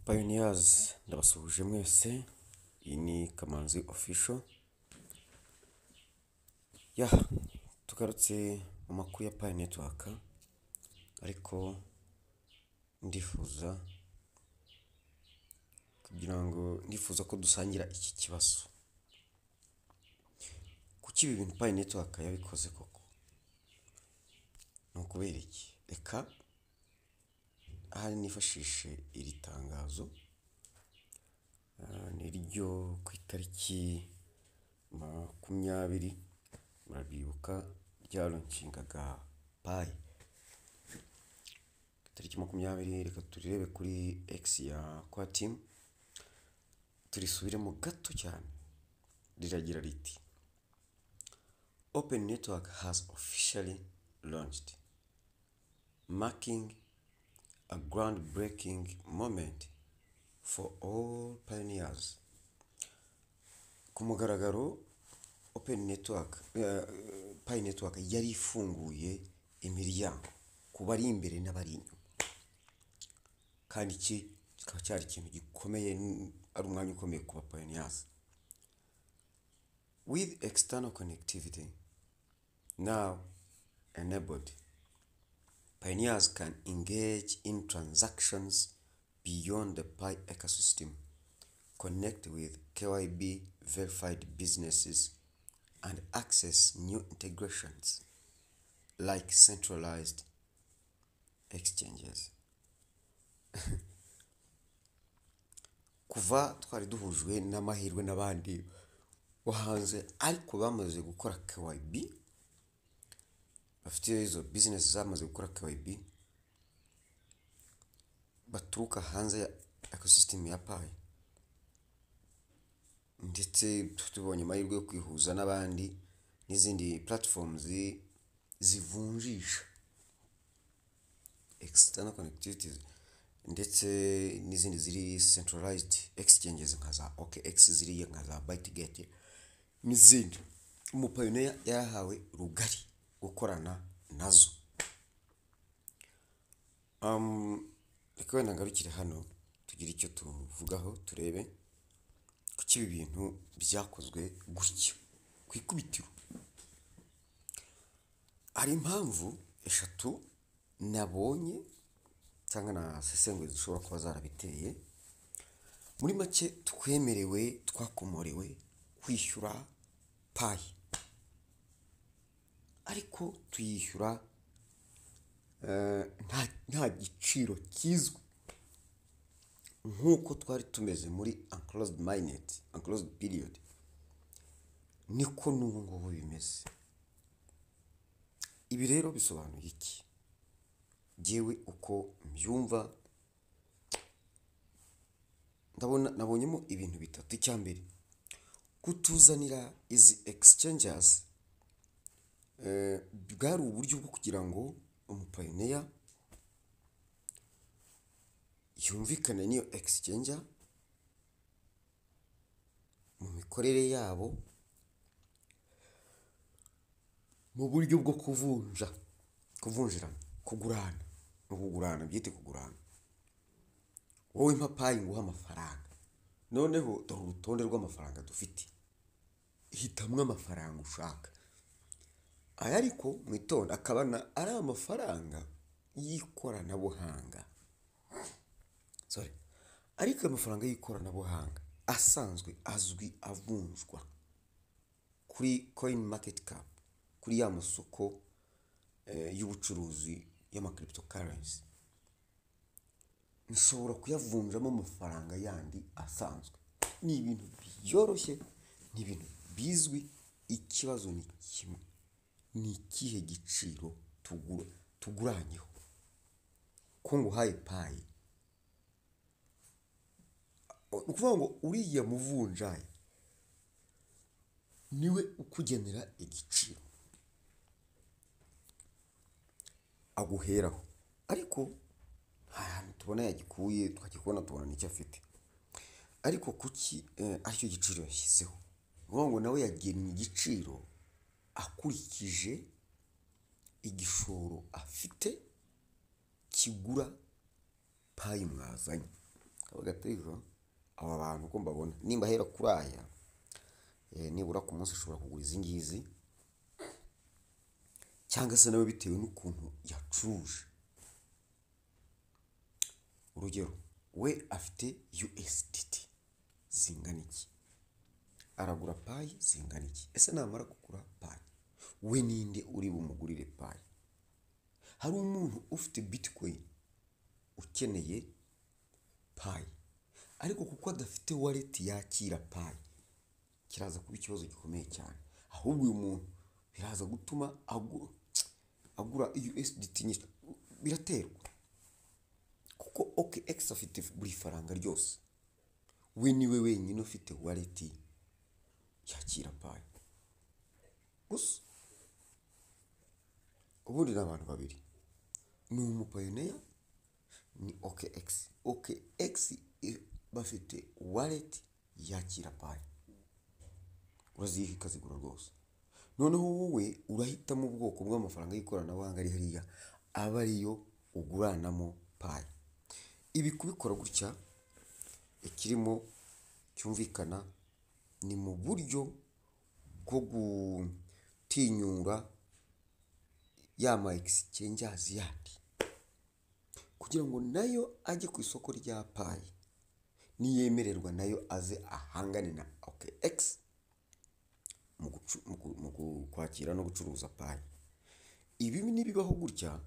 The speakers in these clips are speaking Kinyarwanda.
Pioneers, ndabasuhuje mwese, iyi ni Kamanzi Official. Ya, tugarutse mu makuru ya Pi Network, ariko ndifuza kugira ngo ndifuza ko dusangira iki kibazo. Kuki ibi bintu Pi Network yabikoze koko? Ni ukubera iki? Reka ahari nifashishe iri tangazo, ni ryo ku itariki 20, murabyibuka, ryalaunchingaga Pi. Itariki 20, reka turirebe kuri X ya Core Team, turisubiremo gato cyane. Riragira riti: "Open Network has officially launched, marking a groundbreaking moment for all pioneers." Ku mugaragaro Open Network, Pi Network yari ifunguye imiryango ku bari imbere n'abari inyuma, kandi iki kikaba cyari ikintu gikomeye, ari umwanya ukomeye ku ba pioneers. "With external connectivity now enabled, pioneers can engage in transactions beyond the Pi ecosystem, connect with KYB verified businesses, and access new integrations like centralized exchanges." Kuva twari duhujwe n'amahirwe n'abandi bo hanze ariko bamaze gukora KYB, bafite izo business zamaze gukora KYB, baturuka hanze ya ecosystem ya Pi, ndetse tubonye amahirwe yo kwihuza n'abandi n'izindi platforms zivunjisha, external connectivities, ndetse n'izindi ziri centralized exchanges nka za OKX, ziriya nka za Bitget n'izindi, umupioneer yarahawe rugari gukorana nazo. Reka wenda ngarukire hano, tugire icyo tuvugaho, turebe kuki ibi bintu byakozwe gutya ku ikubitiro. Hari impamvu eshatu nabonye cyangwa nasesenguye zishobora kuba zarabiteye. Muri make, twemerewe, twakomorewe kwishyura Pi, ariko tuyishyura nta giciro kizwi, nk'uko twari tumeze muri enclosed mainnet, enclosed period, niko n'ubu ngubu bimeze. Ibi rero bisobanuye iki? Jyewe uko mbyumva, ndabona nabonyemo ibintu bitatu. Icya mbere, kutuzanira izi exchanges bwari uburyo bwo kugira ngo umupioneer yumvikane n'iyo exchanger mu mikorere yabo, mu buryo bwo kuvunja, kuvunjirana, kugurana, no kugurana, byite kugurana. Wowe mpa Pi nguhe amafaranga, noneho dore urutonde rw'amafaranga dufite, hitamwo amafaranga ushaka. Aya ariko mwitonde, akaba ari amafaranga y'ikoranabuhanga, sorry, ariko amafaranga y'ikoranabuhanga asanzwe azwi, avunjwa kuri coin market cap, kuri ya masoko y'ubucuruzi y'ama cryptocurrency, nshobora kuyavunjamo amafaranga yandi asanzwe. Ni ibintu byoroshye, ni ibintu bizwi. Ikibazo ni kimwe: ni ikihe giciro tugura, tuguranyeho? Ko nguhaye Pi, ni ukuvuga ngo uriya muvunjayi niwe ukugenera igiciro aguheraho, ariko nta hantu tubona yagikuye, twajya tubona nicyo afite. Ariko kuki aricyo giciro yashyizeho? Ni ukuvuga ngo nawe yagennye igiciro akurikije igishoro afite kigura Pi mwazanye. Akavuga ati "Ariko aba bantu uko mbabona, nimba ahera kuri aya, nibura ku munsi ushobora kugura izi ngizi, cyangwa se nawe bitewe n'ukuntu yacuruje. Urugero, we afite USDT zingana iki, aragura Pi zingana iki? Ese namara kugura Pi, we ninde uri bumugurire Pi? Hari umuntu ufite Bitcoin ukeneye Pi, ariko kuko adafite wallet yakira Pi, kiraza kuba ikibazo gikomeye cyane. Ahubwo uyu muntu biraza gutuma agura USDT nyinshi. Biraterwa, kuko OKX afite buri faranga ryose, we niwe wenyine ufite wallet yakira Pi gusa. Ubundi ni abantu babiri, ni umupioneer, ni OKX. OKX bafite wallet yakira Pi, uraziha ikazigura rwose. Noneho wowe urahitamo ubwoko bw'amafaranga y'ikoranabuhanga ari hariya, aba ariyo uguranamo Pi. Ibi kubikora gutya, ikirimo cyumvikana ni mu buryo bwo gutinyura ya ma exchanges yandi, kugira ngo nayo ajye ku isoko rya Pi, niyemererwa nayo aze ahangane na OKX mu kwakira no gucuruza Pi. Ibi nibibaho gutya,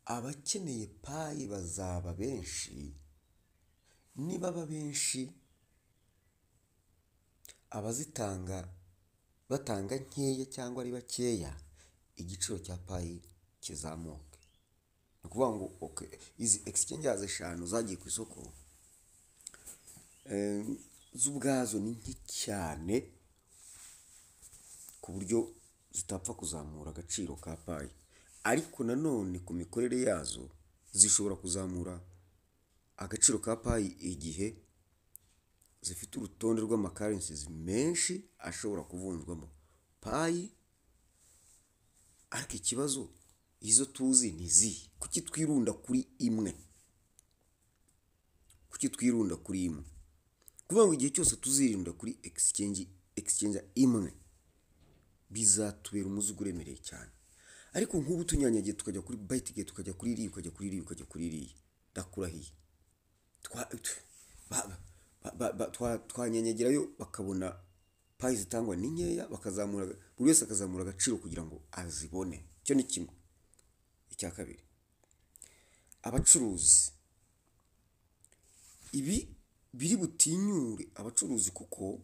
abakeneye Pi bazaba benshi. Nibaba benshi, abazitanga batanga nkeya cyangwa ari bakeya, igiciro cya Pi kizamuke. Ni ukuvuga ngo izi exchanges eshanu zagiye ku isoko zo ubwazo ni nke cyane ku buryo zitapfa kuzamura agaciro ka Pi, ariko nanone ku mikorere yazo zishobora kuzamura agaciro ka Pi igihe zifite urutonde rw'amacurrencies menshi ashobora kuvunjwamo Pi. Ariko ikibazo, izo tuzi ni izihe? Kuki twirunda kuri imwe? Kuki twirunda kuri imwe? Kuvuga ngo igihe cyose tuzirinda kuri exchange imwe, bizatubera umuzigo uremereye cyane. Ariko nk'ubu tunyanyagiye tukajya kuri Bitget, tukajya kuri iriya, ukajya kuri iriya, ukajya kuri iriya, ndakurahiye, twanyanyagirayo bakabona Pi zitangwa ni nkeya, bakazamura, buri wese akazamura agaciro kugira ngo azibone. Icyo ni kimwe. Icya kabiri, abacuruzi. Ibi biri butinyure abacuruzi, kuko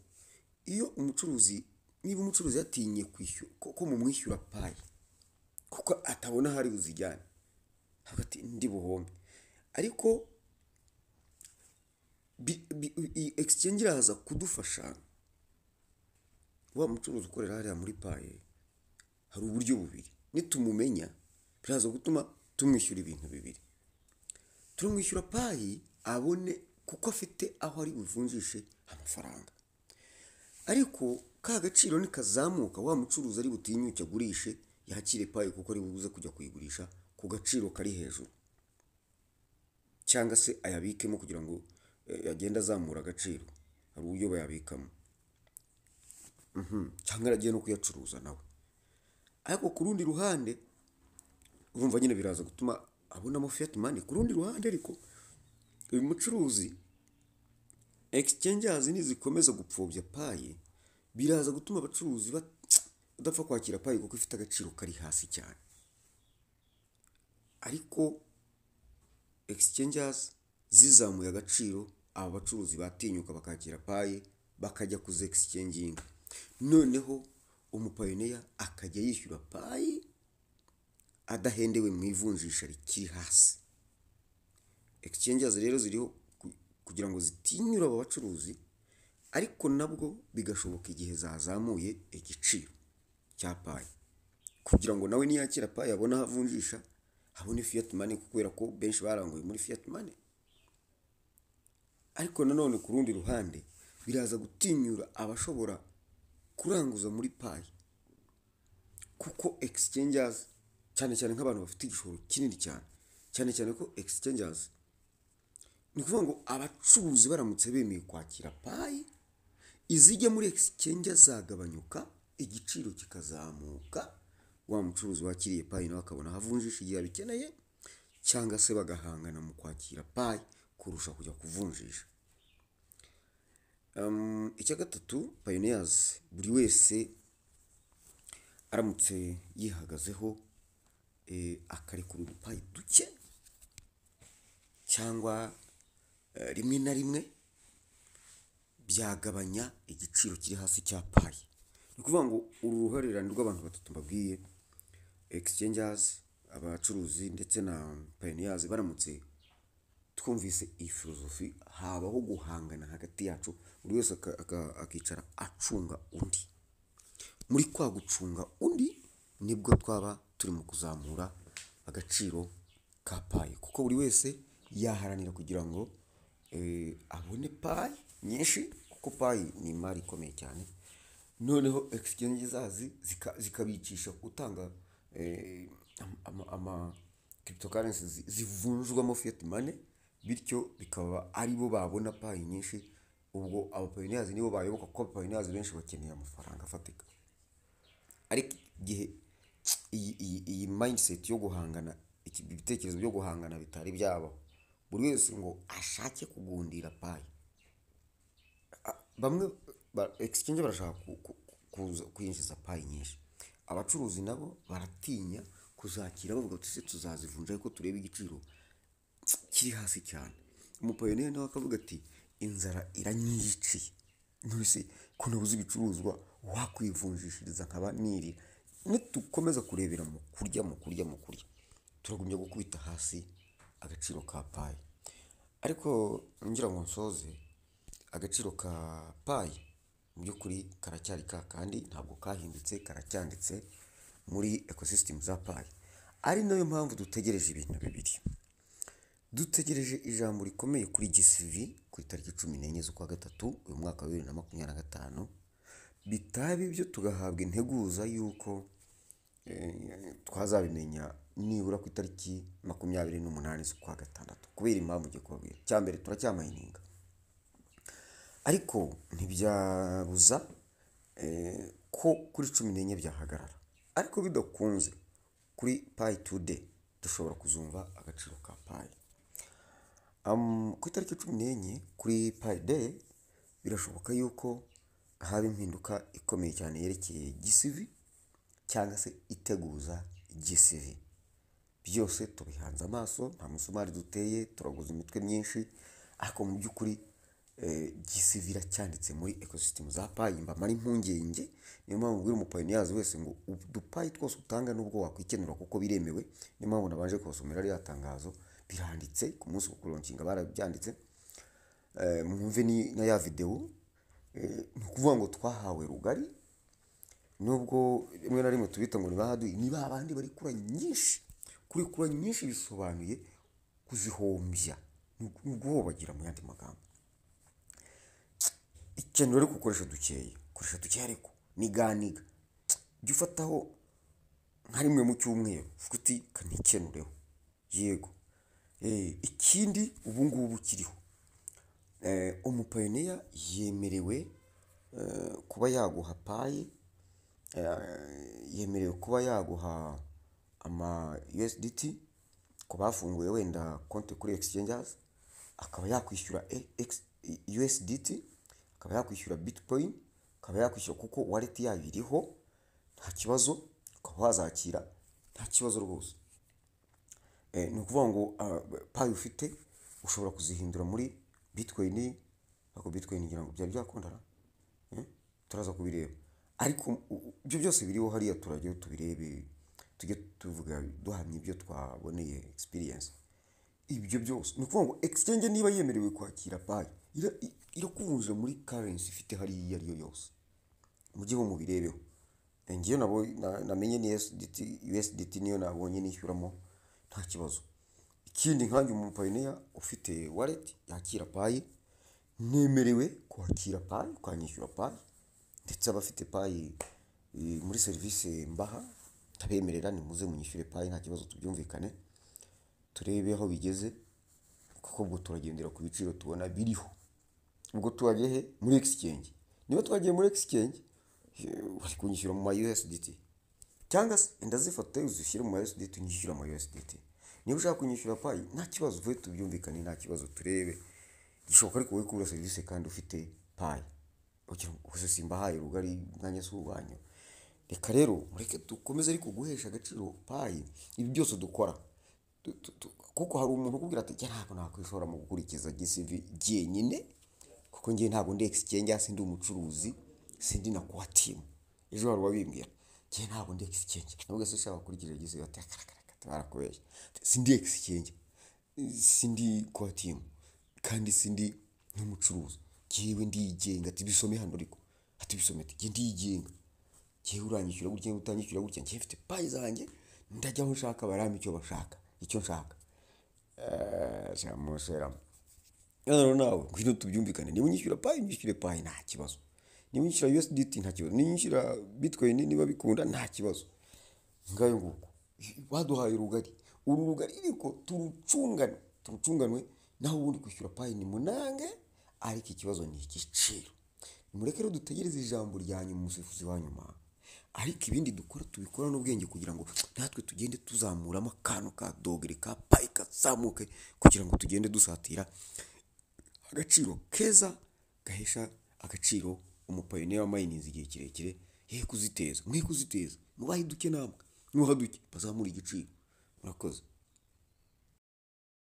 iyo umucuruzi, niba umucuruzi yatinye kwishyura ko mumwishyura Pi kuko atabona aho ari buzijyane, avuga ati ndi buhombe. Ariko iyi exchange iraza kudufasha. Wa mucuruzi ukorera hariya muri Pi, hari uburyo bubiri nitumumenya biraza gutuma tumwishyura ibintu bibiri. Turamwishyura Pi abone kuko afite aho ari buvunjishe amafaranga, ariko ka gaciro nikazamuka, wa mucuruzi ari butinyuke agurishe, yakire Pi, kuko ari buze kujya kuyigurisha ku gaciro kari hejuru, cyangwa se ayabikemo kugira ngo agende azamura agaciro. Hari uburyo bayabikamo, cyangwa aragiye no kuyacuruza nawe. Ariko ku rundi ruhande, urumva nyine biraza gutuma abonamo fiat money. Ku rundi ruhande ariko, uyu mucuruzi, exchanges nizikomeza gupfobya Pi, biraza gutuma abacuruzi badapfa kwakira Pi kuko ifite agaciro kari hasi cyane. Ariko exchanges zizamuye agaciro, aba bacuruzi batinyuka bakakira Pi, bakajya kuzi exchanginga, noneho umupioneer akajya yishyura Pi adahendewe mu ivunjisha rikiri hasi. Exchanges rero ziriho kugira ngo zitinyure abo bacuruzi, ariko nabwo bigashoboka igihe zazamuye igiciro cya Pi, kugira ngo nawe niyakira Pi abone aho avunjisha, abone fiat money, kubera ko benshi baranguye muri fiat money. Ariko nanone ku rundi ruhande, biraza gutinyura abashobora kuranguza muri Pi, kuko exchanges, cyane cyane nk'abantu bafite igishoro kinini cyane, cyane cyane ko exchanges Ni ukuvuga ngo abacuruzi baramutse bemeye kwakira Pi, izijya muri exchange zagabanyuka, igiciro kikazamuka, wa mucuruzi wakiriye Pi nawe akabona aho avunjisha igihe abikeneye, cyangwa se bagahangana mu kwakira Pi kurusha kujya kuvunjisha. Icya gatatu, pioneers buri wese aramutse yihagazeho, akarekura uduPi duke cyangwa rimwe na rimwe, byagabanya igiciro kiri hasi cya Pi. Ni ukuvuga ngo uru ruhurirane rw'abantu batatu mbabwiye, exchanges, abacuruzi ndetse na pioneers, baramutse twumvise iyi filozofi, habaho guhangana hagati yacu, buri wese akicara acunga undi. Muri kwa gucunga undi nibwo twaba turi mu kuzamura agaciro ka Pi, kuko buri wese yaharanira kugira ngo abone Pi nyinshi, kuko Pi ni imari ikomeye cyane. Noneho exchange zazi zikabicisha gutanga ama cryptocurrency zivunjwamo fiat money, bityo bikaba aribo babona Pi nyinshi. Ubwo aba pioneers nibo bayoboka, kuko aba pioneers benshi bakeneye amafaranga afatika. Ariko igihe iyi mindset yo guhangana, ibitekerezo byo guhangana bitari byabaho, buri wese ngo ashake kugundira Pi, bamwe ba exchange barashaka kuza kwinjiza Pi nyinshi, abacuruzi nabo baratinya kuzakira, bavuga bati: "Se tuzazivunja ariko turebe igiciro kiri hasi cyane." Umupioneer nawe akavuga ati: "Inzara iranyiciye, none se ko nabuze ibicuruzwa, wakwivunjishiriza nkaba nirira?" Nitukomeza kurebera mu kurya, mu kurya, mu kurya, turagumya gukubita hasi agaciro ka Pi. Ariko ngira ngo nsoze, agaciro ka Pi mu by'ukuri karacyari ka kandi, ntabwo kahindutse, karacyanditse muri ecosystem za Pi. Ari nayo mpamvu dutegereje ibintu bibiri: dutegereje ijambo rikomeye kuri GCV ku itariki 14 z'ukwa gatatu uyu mwaka wa 2025, bitaba ibyo tugahabwa integuza y'uko twazabimenya nibura ku itariki 28 z'ukwa gatandatu, kubera impamvu ngiye kubabwira. Icya mbere, turacyamayininga, ariko ntibyabuza ko kuri 14 byahagarara. Ariko bidakunze, kuri Pi Today dushobora kuzumva agaciro ka Pi. Ku itariki 14 kuri Pi Day birashoboka yuko haba impinduka ikomeye cyane yerekeye GCV cyangwa se iteguza GCV. Byose tubihanze amaso, nta musumari duteye, turaguza imitwe myinshi, ariko mu by'ukuri GCV iracyanditse muri ecosystem za Pi. Mbamara impungenge, niyo mpamvu ubwira umupioneer wese ngo uduPi twose utanga nubwo wakwikenura, kuko biremewe. Niyo mpamvu nabanje kubasomera ririya tangazo, biranditse, ku munsi wo kulaunchinga barabyanditse. Mwumve ni na ya videwo. Ni ukuvuga ngo twahawe rugari, nubwo rimwe na rimwe tubita ngo ni ba haduyi, ni ba bandi barekura nyinshi. Kurekura nyinshi bisobanuye kuzihombya, ni uguhobagira mu yandi magambo. Ikenera ariko ukoresha dukeya, koresha dukeya ariko niganiga, jya ufataho nka rimwe mu cyumweru uvuga uti: "Kanikenureho." Yego. Ikindi ubu ngubu kiriho, umupioneer yemerewe kuba yaguha Pi, yemerewe kuba yaguha ama USDT ku bafunguye wenda konti kuri exchanges, akaba yakwishyura USDT, akaba yakwishyura Bitcoin, akaba yakwishyura, kuko wallet yayo iriho, nta kibazo, ukaba wazakira nta kibazo rwose. Ni ukuvuga ngo Pi ufite ushobora kuzihindura muri Bitcoin, ariko Bitcoin ngira ngo byari byakundana, turaza kubireba. Ariko ibyo byose biriho hariya, turajyayo tubirebe, tujye tuvuga duhamya ibyo twaboneye experience. Ibyo byose ni ukuvuga ngo exchange niba yemerewe kwakira Pi, irakuvunjira muri currency ifite hariya iyo ari yo yose, mujye mubirebeho. Ngewe namenye ni USDT, USDT niyo nabonye nishyuramo nta kibazo. Ikindi, nkanjye umupioneer ufite wallet yakira Pi, nemerewe kwakira Pi, ukanyishyura Pi, ndetse abafite Pi muri serivisi mbaha ndabemerera, nimuze munyishyure Pi nta kibazo, tubyumvikane, turebe aho bigeze. Kuko ubwo turagendera ku biciro tubona biriho. Ubwo twagiye he? Muri exchange. Niba twagiye muri exchange, bari kunyishyura mu ma USDT, cyangwa se ndazifata uzishyire mu ma USDT, unyishyura mu USDT. Niba ushaka kunyishyura Pi, nta kibazo, uvuye tubyumvikane, nta kibazo, turebe gishoboka. Ariko wowe kubura serivisi kandi ufite Pi, ugira ngo gusa simbahaye rugari, umwanya si uwanyu. Reka rero mureke dukomeze, ariko guhesha agaciro Pi ibi byose dukora, kuko hari umuntu ukubwira ati: "Njye ntabwo nakwishora mu gukurikiza GCV jyenyine, kuko njye ntabwo ndi exchange, sindi umucuruzi, sindi na core team." Ejo hari uwabimbwira: "Njye ntabwo ndi exchange." Nubwo se ushaka gukurikira GCV? Ati: "Akarakara, barakubeshya, sindi exchange, sindi core team, kandi sindi n'umucuruzi, njyewe ndigenga." Ati: "Bisome hano." Ariko ati: "Bisome." Ati: "Njye ndigenga, njyewe uranyishyura gutya, utanyishyura gutya, njyewe mfite Pi zanjye, ndajya aho nshaka, barampa icyo bashaka, icyo nshaka." Shamushera rero nawe ngwino tubyumvikane. Niba unyishyura Pi, unyishyure Pi, nta kibazo. Niba unyishyura USDT, nta kibazo. Niba unyishyura Bitcoin, niba bikunda, nta kibazo. Ngayo nguko, baduhaye rugari, uru rugari ariko turucungane, turucunganwe. Naho ubundi kwishyura Pi ni munange, ariko ikibazo ni igiciro. Nimureke rero dutegereze ijambo rya nyuma, umusifuzi wa nyuma. Ariko ibindi dukora tubikora n'ubwenge, kugira ngo natwe tugende tuzamuramo akantu ka dogere ka Pi kazamuke, kugira ngo tugende dusatira agaciro keza gahesha agaciro umupioneer wa mininze igihe kirekire. Ye kuziteza, mwe kuziteza, mubahe duke namwe, nuha duke bazamura igiciro. Murakoze.